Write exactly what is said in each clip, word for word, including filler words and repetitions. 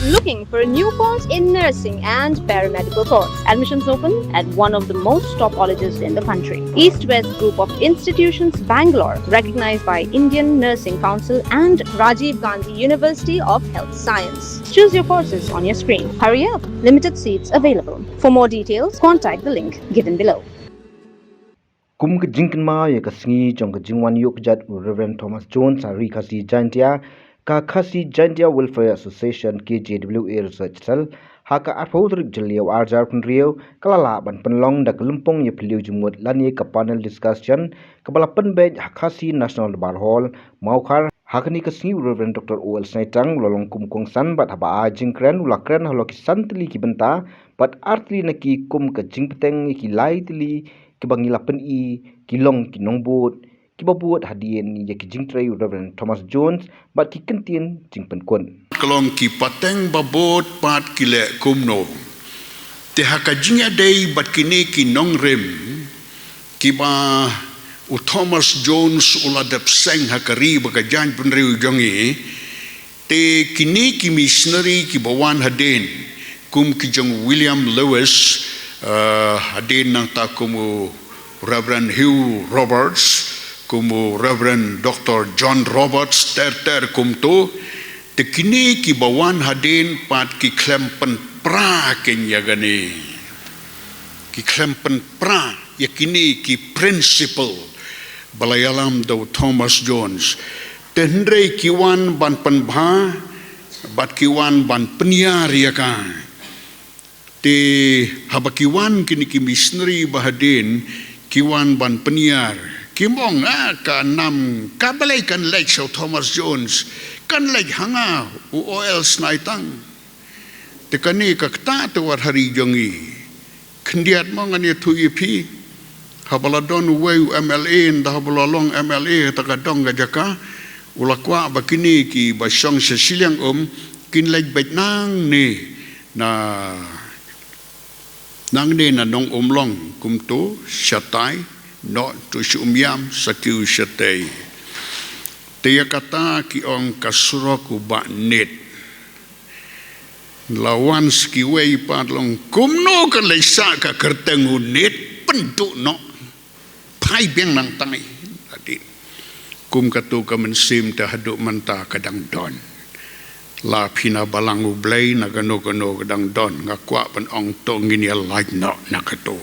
Looking for a new course in nursing and paramedical course? Admissions open at one of the most top colleges in the country. East West Group of Institutions, Bangalore, recognized by Indian Nursing Council and Rajiv Gandhi University of Health Science. Choose your courses on your screen. Hurry up, limited seats available. For more details, contact the link given below. Kum ka jingkynmaw ïa ka sngi jong ka jingwan ïuh kjat u Reverend Thomas Jones ha Ri Khasi Jaintia, ka Khasi Jaintia Welfare Association, K J W A Research Cell, ha ka arphew tarik Jylliew arhajar phew, ka la lah ban pynlong da ka lympung ïaphylliew jingmut lane ka panel discussion kaba la pynbeit ha Khasi National Darbar Hall, Mawkhar. Ha kane ka sngi u Reverend Doctor O L Sniawtang u la long kum u kongsan bad haba ai jingkren u la kren halor ki san tylli ki bynta bad ar tylli na ki kum ka jingpyrshang ïa ki lai tylli kiba ngi la pyni, ki long ki nongbud kiba bud hadien ïa ki jingtrei u Reverend Thomas Jones bad ki kyntien jingpynkut. Ka long ki pateng ba bud pat ki leh kumno. Te ha ka jingïadei bad kine ki nongrim kiba u Thomas Jones u la dep seng ha ka ri bad ka jaitbynriew jong ngi, te kine ki missionary kiba wan hadien, kum ki jong William Lewis, eh, hadien nangta kum u Reverend Hugh Roberts, kum u Reverend Doctor John Roberts, ter ter kumto, te kine kiba wan hadien pat ki khlem pynpra kein ïa kane. Ki khlem pynpra ïa kine ki principle ba la ïalam da u Thomas Jones. Te hynrei ki wan ban pynbha bad ki wan ban pynïar ïa ka. Te haba ki wan kine ki missionary ba hadien ki wan ban pynïar. Ki ong, ah, ka nam, ka balei kan leit sha u Thomas Jones, kan leit ha nga u O L Sniawtang. Te kane ka ktah te wat ha ri jong ngi. Khyndiat mo ngan ïathuh ïa phi. Haba la don uwei u M L A, ynda haba la long M L A, ta ka dong ka jaka, u la kwah ba kine kiba shong sha shiliang um kin leit beit nangne na, nangne na Nongumlong, kumto shatai noh to sha Umiam, sa kiew shatei. Te ïa kata ki ong ka surok u Bah Nit. La wan sa kiwei pat, long kumno kan leit sah ka kyrteng u Nit, pynduh noh. Phai biang nangtai. Hadien kum kato ka mynsiem te haduh mynta ka dang don. La phi na balang U Blei na kano kano ka dang don, nga kwah ban ong to ngin ïa lait noh na kato.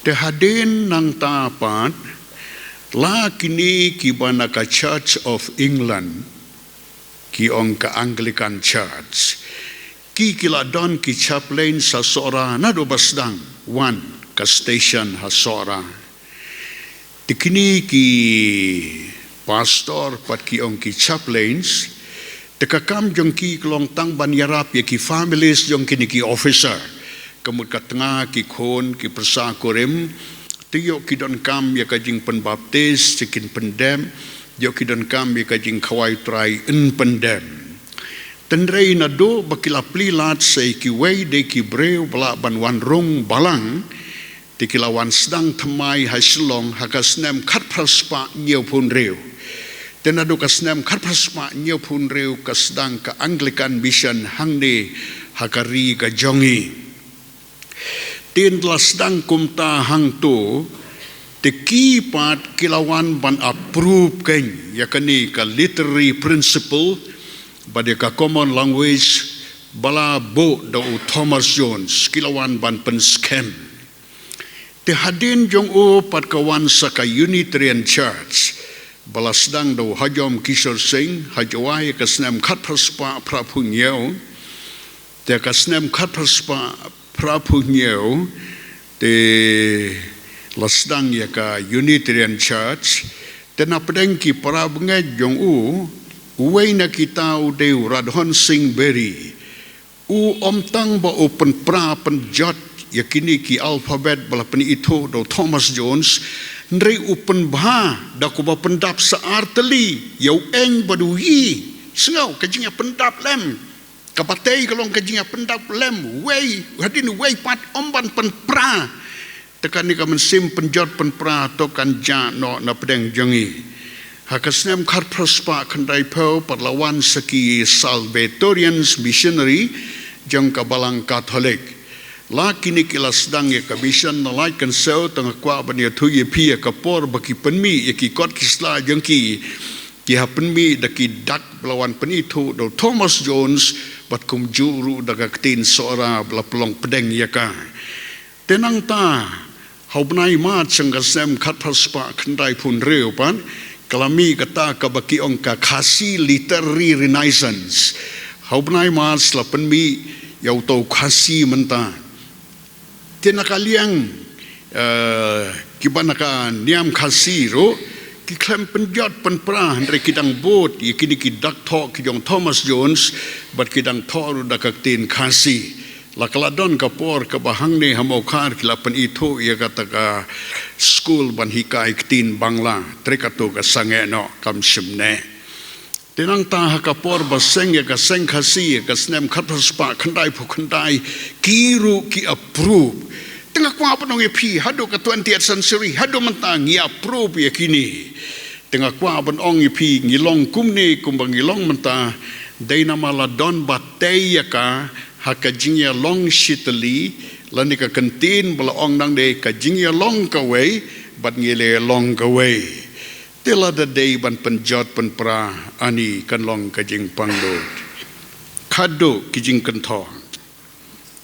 Te hadien nangta pat, la kine kiba na ka Church of England, ki ong ka Anglican Church, ki ki la don ki chaplain sha Sohra naduh ba sdang wan ka station ha Sohra. Te kine ki pastor pat ki ong ki chaplains, te ka kam jong ki ka long tang ban ïarap ïa ki families jong kine ki officer. Ka mut ka tnga, ki khun, ki pyrsa kurim, te ïoh ki donkam ïa ka jingpynbaptis, te kin pyndep, ïoh ki donkam ïa ka jingkhawai Trai yn pyndep. Hynrei naduh ba ki la plie lad sa ïa kiwei de ki briew ba lah ban wan rung balang, te ki la wan sdang thymmai ha Shillong ha ka snem khatphra spah hynñiewphew hynriew. Te naduh ka snem khatphra spah hynñiewphew hynriew ka sdang ka Anglican Mission hangne ha ka ri ka jong ngi. Te ynda la sdang kumta hangto, te ki pat ki la wan ban approve kein ïa kane ka literary principle bad ïa ka common language ba la buh da u Thomas Jones, ki la wan ban pynskhem. Te hadien jong u pat ka wan sa ka Unitarian Church ba la sdang da u Hajom Kishore Singh ha Jowai ka snem khatphra spah phraphew hynñiew. Te ka snem khatphra spah phraphew hynñiew te la sdang ïa ka Unitarian Church. Te na pdeng ki para bangeit jong u, uwei na kita u dei u Radhon Singh Berry. U ym tang ba u pynpra pynjot ïa kine ki alphabet ba la pynithuh da u Thomas Jones, hynrei u pynbha da kaba pyndap sa ar tylli ïa u eng bad u yi. Sngew ka jingïapyndap lem. Kaba tei ka long ka jingïapyndap lem, wei, hadien wei pat ym ban pynpra. Te kane ka mynsiem pynjot pynpra to kan jah noh na pdeng jong ngi. Ha ka snem khatphra spah khyndai phew pat la wan sa ki Salvatorians missionary jong ka Balang Katholik. La kine ki la sdang ïa ka mission na Laitkynsew, te nga kwah ban ïathuh ïa phi ïa ka por ba ki pynmih ïa ki kot ki sla jong ki. Ki hap pynmih da ki dak ba la wan pynithuh da u Thomas Jones bad kumjuh ruh da ka ktien Sohra ba la pynlong pdeng ïa ka. Te nangta, ha u bnai March jong ka snem khatphra spah khyndai phew hynriew pat, ka la mih kata kaba ki ong ka Khasi Literary Renaissance. Ha u bnai March la pynmih ïa uto u Khasi mynta. Te na ka liang, eh, kiba na ka niam Khasi ruh, ki khlem pynjot pynpra hynrei ki dang bud ïa kine ki dak thoh ki jong Thomas Jones, bad ki dang thoh ruh da ka ktien Khasi. La ka la don ka por kaba hangne ha Mawkhar ki la pynithuh ïa kata ka skul ban hikai ktien Bangla, te kato ka sangeh noh, kam shym neh. Te nangta ha ka por ba seng ïa ka seng Khasi ïa ka snem khatphra spah khyndai phew khyndai, ki ruh ki approve. Te nga kwah ban ong ïa phi, haduh ka twentieth century, haduh mynta ngi approve ïa kine. Te nga kwah ban ong ïa phi, ngi long kumne kumba ngi long mynta, dei namar la don ba tei ïa ka ha ka jingïalong shitylli, lane ka kyntien ba la ong nangne, ka jingïalong kawei bad ngi la ïalong kawei. Te lada dei ban pynjot pynpra, ani kan long ka jingpangnud. Khadduh ki jingkynthoh.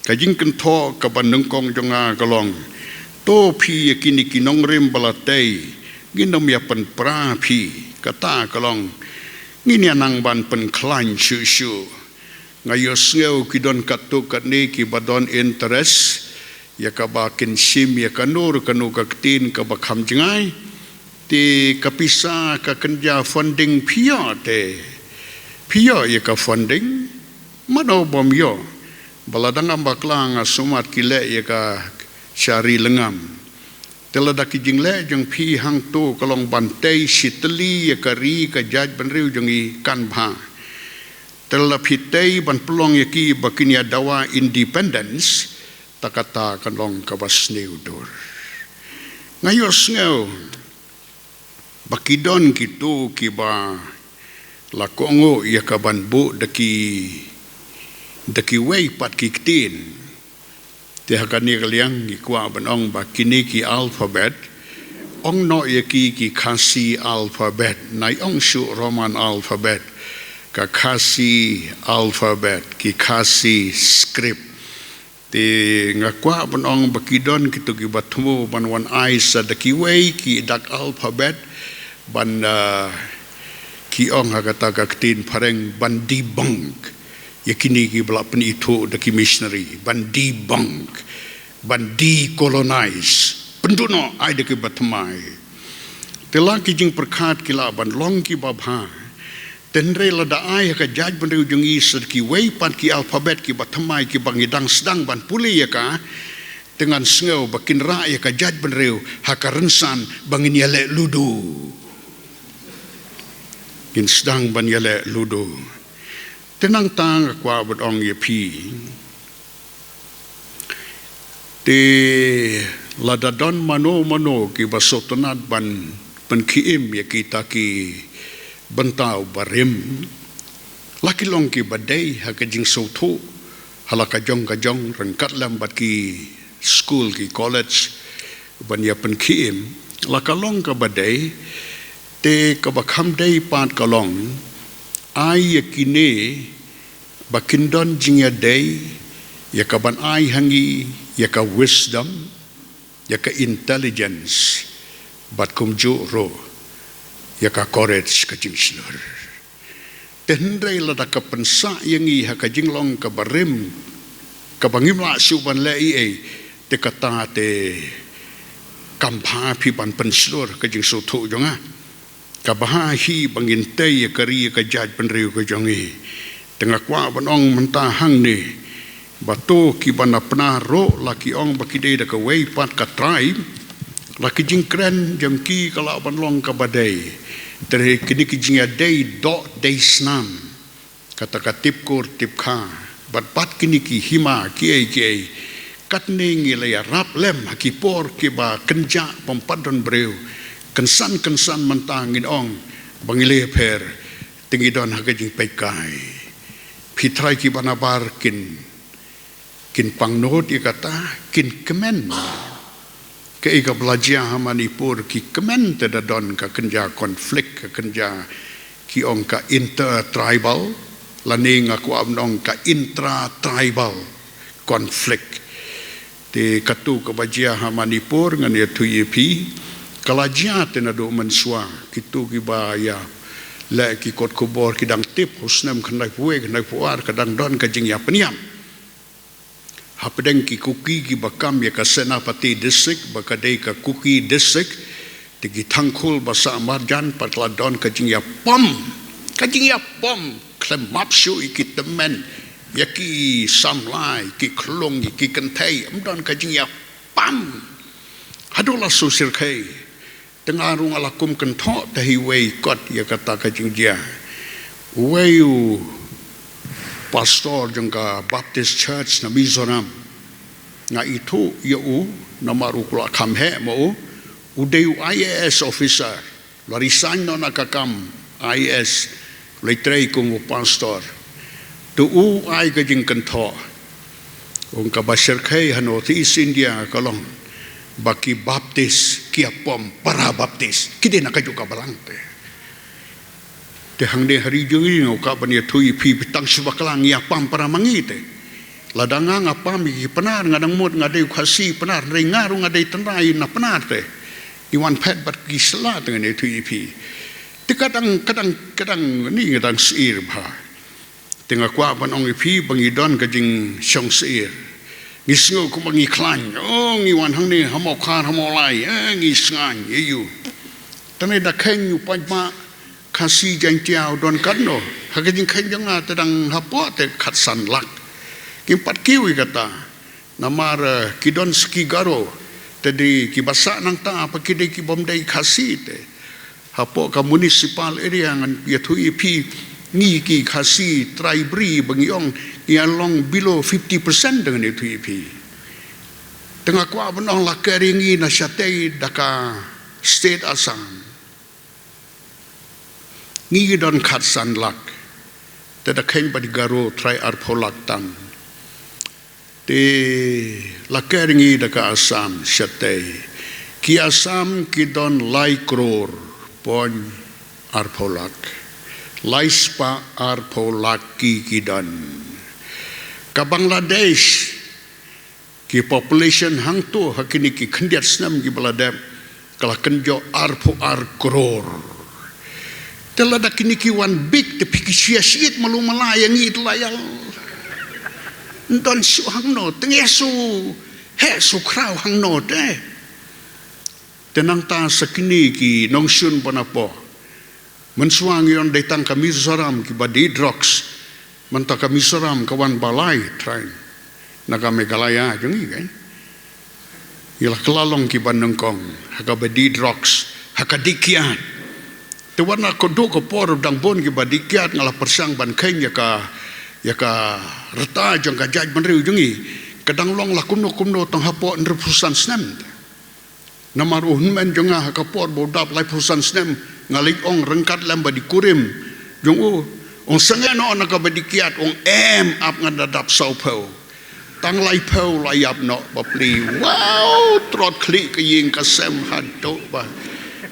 Ka jingkynthoh kaba nyngkong jong nga ka long, to phi ïa kine ki nongrim ba la tei, ngin ym ïa pynpra phi, kata ka long, ngin ïa nang ban pynkhlaiñ shuh shuh. Nga ïohsngew ki don katto katne kiba don interest ïa kaba kin shim ïa kano re kano ka ktien kaba kham jngai. Te ka pisa ka kynja funding phi ïoh te. Phi ïoh ïa ka funding, mano bym ïoh. Ba la dang ym bakla nga sumar ki leh ïa ka sha Ri Lyngngam. Te lada ki jingleh jong phi hangto ka long ban tei shitylli ïa ka ri ka jaitbynriew jong ngi kan bha. Te lada phi tei ban pynlong ïa ki ba kin ïa dawa independence, te kata kan long kaba sniew dur. Nga ïohsngew ba ki don kito kiba la kohnguh ïa ka ban buh da ki, da kiwei pat ki ktien. Te ha kane ka liang ngi kwah ban ong ba kine ki alphabet, ong noh ïa ki ki Khasi alphabet, nai ong shuh Roman alphabet, ka Khasi alphabet, ki Khasi script. Te nga kwah ban ong ba ki don kito kiba thmu ban wan ai sa da kiwei ki dak alphabet ban, ah, ki ong ha kata ka ktien phareng ban debunk ïa kine kiba la pynithuh da ki missionary, ban debunk, ban decolonize, pynduh noh, ai da kiba thymmai. Te la ki jingpyrkhat ki lah ban long kiba bha. Te hynrei lada ai ha ka jaitbynriew jong ngi sa da kiwei pat ki alphabet kiba thymmai kiba ngi dang sdang ban pule ïa ka, te ngan sngew ba kin rah ïa ka jaitbynriew ha ka rynsan ba ngin ïaleh ludo. Ngin sdang ban ïaleh ludo. Te nangta nga kwah ban ong ïa phi, te lada don mano mano kiba sngewtynnat ban pynkhie im ïa kita ki bynta barim, la ki long kiba dei ha ka jingsngewthuh ha la ka jong ka jong ryngkat lem bad ki skul ki college ban ïa pynkhie im, la ka long kaba dei. Te kaba kham dei pat ka long, ai ïa kine ba kin don jingïadei ïa ka ban ai ha ngi ïa ka wisdom, ïa ka intelligence, bad kumjuh ruh ïa ka courage, ka jingshlur. Te hynrei lada ka pynsah ïa ngi ha ka jinglong kaba rim, kaba ngim lah shuh ban leh ei ei, te kata te kam bha phi ban pynshlur ha ka jingsngewthuh jong nga. Ka bha hi ba ngin tei ïa ka ri ïa ka jaitbynriew ka jong ngi. Te nga kwah ban ong mynta hangne, ba to kiba na Pnar ruh la ki ong ba ki dei da kawei pat ka tribe, la ki jingkren jong ki ka lah ban long kaba dei. Te kine ki jingïadei doh dei snam, kata ka tip kur tip kha, bad bad kine ki hima kiei kiei, katne ngi la ïarap lem ha ki por kiba kynjah pympat don briew. Kynsan kynsan mynta ngin ong, Ba ngi leh pher, te ngi don ha ka jingpeit kai. Phi trai ki banabar kin, kin pang not ïa kata, kin kmen. Kaei kaba la jia ha Manipur ki kmen te da don ka kynja conflict, ka kynja ki ong ka inter-tribal, lane nga kwah ban ong ka intra-tribal conflict. Te katu kaba jia ha Manipur ngan ïathuh ïa phi. Ka la jia te naduh mynshuwa, kitu kiba ïa leh ki kot khubor ki dang tip, u snem khyndai phew wei, khyndai phew ar, ka dang don ka jingïapynïap hapdeng ki Kuki kiba kam ïa ka Senapati District, ba ka dei ka Kuki District, te ki Tangkhul ba sah marjan pat ka la don ka jingïapom. Ka jingïapom, khlem map shuh ïa ki tymmen, ïa ki samla, ïa ki khlung, ïa ki kynthei, ym don ka jingïapom. Haduh la shu shyrkhei. Te nga ruh nga la kum kynthoh te ha iwei kot ïa kata ka jingjia. Uwei u pastor jong ka Baptist Church na Mizoram. Nga ithuh ïa u, namar u kwah kham heh ma u. U dei u I A S officer. La resign noh na ka kam I A S. La trei kum u pastor. Te u ai ka jingkynthoh. Ong kaba shyrkhei ha North East India ka long ba ki Baptist ki ïapom para Baptist. Ki dei na kajuh ka balang te. Te hangne ha ri jong ngi nga kwah ban ïathuh ïa phi, phi tang shu bakla, ngi ïapom para ma ngi te. Lada nga nga pom ïa ki Pnar, nga dang mut nga dei u Khasi Pnar, hynrei nga ruh nga dei tynrai na Pnar te. Ngi wan phet bad ki sla te ngan ïathuh ïa phi. Te ka dang, ka dang, ka dang, ni nga dang syier bha. Te nga kwah ban ong ïa phi ba ngi don ka jingshongsyier. Ngi sngew kumba ngi khlaiñ. Oh, ngi wan hangne ha Mawkhar ha Mawlai. Eh, ngi sngain ïa u. Te ne da kheiñ u paidbah Khasi Jaiñtia u don katno. Ha ka jingkheiñ jong nga te dang hapoh te khatsan lak. Ngim pat kiew ïa kata. Namar, eh, ki don sa ki Garo. Te dei kiba sah nangta pat ki dei ki bym dei Khasi te. Hapoh ka municipal area ngan ïathuh ïa phi, ngi ki Khasi trai bri ba ngi ong ngi long below fifty percent, te ngan ïathuh ïa phi. Te nga kwah ban ong la ker ïa ngi na shatei da ka state Assam. Ngi ki don khatsan lak. Te da kheiñ bad ki Garo trai arphew lak tam. Te la ker ïa ngi da ka Assam shatei. Ki Assam ki don lai klur point arphew lak. Lai spah arphew lak ki ki don. Ka Bangladesh, ki population hangto ha kine ki khyndiat snem kiba la dep, ka la kynjoh arphew ar klur. Te lada kine ki wan bit te phi ki shu ïa shit malu mala ïa ngi te la ïal. Don shu hangno te ngi shu heh shu khraw hangno te. Te nangta sa kine ki nongshun ba napoh. Mynshuwa ngi ong dei tang ka Mizoram kiba die drugs. Mynta ka Mizoram ka wan ba lai trai na ka Meghalaya jong ngi, kan. Ngi la kylla long kiba nyngkong ha kaba die drugs, ha ka die kiad. Te wat na ka dei ka por dang bun kiba die kiad, nga la pyrshang ban kheiñ ïa ka, ïa ka rta jong ka jaitbynriew jong ngi. Ka dang long la kumno kumno tang hapoh hynriewphew san snem. Namar u hynmen jong nga ha ka por ba u dap laiphew san snem, nga leit ong ryngkat lem bad i kurim jong u, ong sangeh noh na kaba die kiad, ong em, ap ngan da dap sawphew. Tang laiphew la ïap noh bapli. Wow, trot khlieh ka ïing ka sem haduh ba.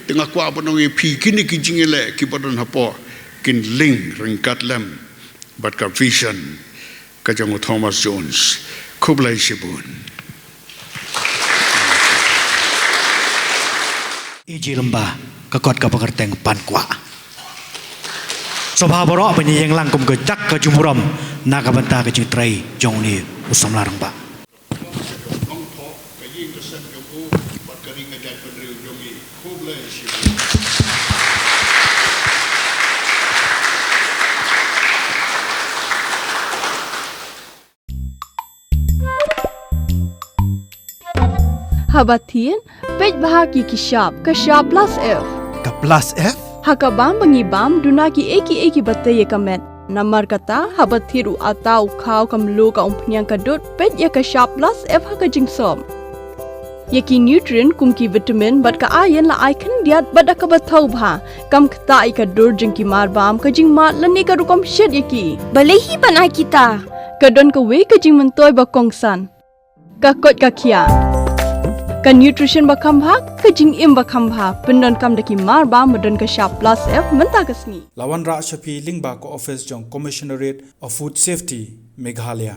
Te nga kwah ban ong ïa phi, kine ki jingïaleh kiba don hapoh kin link ryngkat lem bad ka vision ka jong u Thomas Jones. Khublei shibun. I Jilymba, ka kot kaba kyrteng Pan Kwah. Sngewbha baroh ban ïeng lang kum ka dak ka jingburom na ka bynta ka jingtrei jong une u samla rangbah. Nongthoh ka ïing ka sem jong u bad ka ri ka jaitbynriew jong ngi. Khublei shibun. Haba thied, peit bha ki ki shap, ka shap plus F. Ka plus F? Ha ka bam ba ngi bam, duna kiei kiei kiba tei ïa ka met. Namar kata, haba thied u atta u khaw, ka mluh, ka umphniang, ka dud, peit ïa ka shap plus F ha ka jingsop. Ïa ki nutrient kum ki vitamin bad ka iron la ai khyndiat bad da kaba thaw bha, kam ktah ïa ka dur jong ki marbam, ka jingmad lane ka rukom shet ïa ki. Balei hi ban ai kita? Ka don kawei ka jingmyntoi ba kongsan. Ka koit ka khiah. Ka nutrition ba kham bha, ka jingim ba kham bha, pyndonkam da ki marbam ba don ka shap plus F mynta ka sngi. La wanrah sha phi lyngba ka office jong Commissionerate of Food Safety, Meghalaya.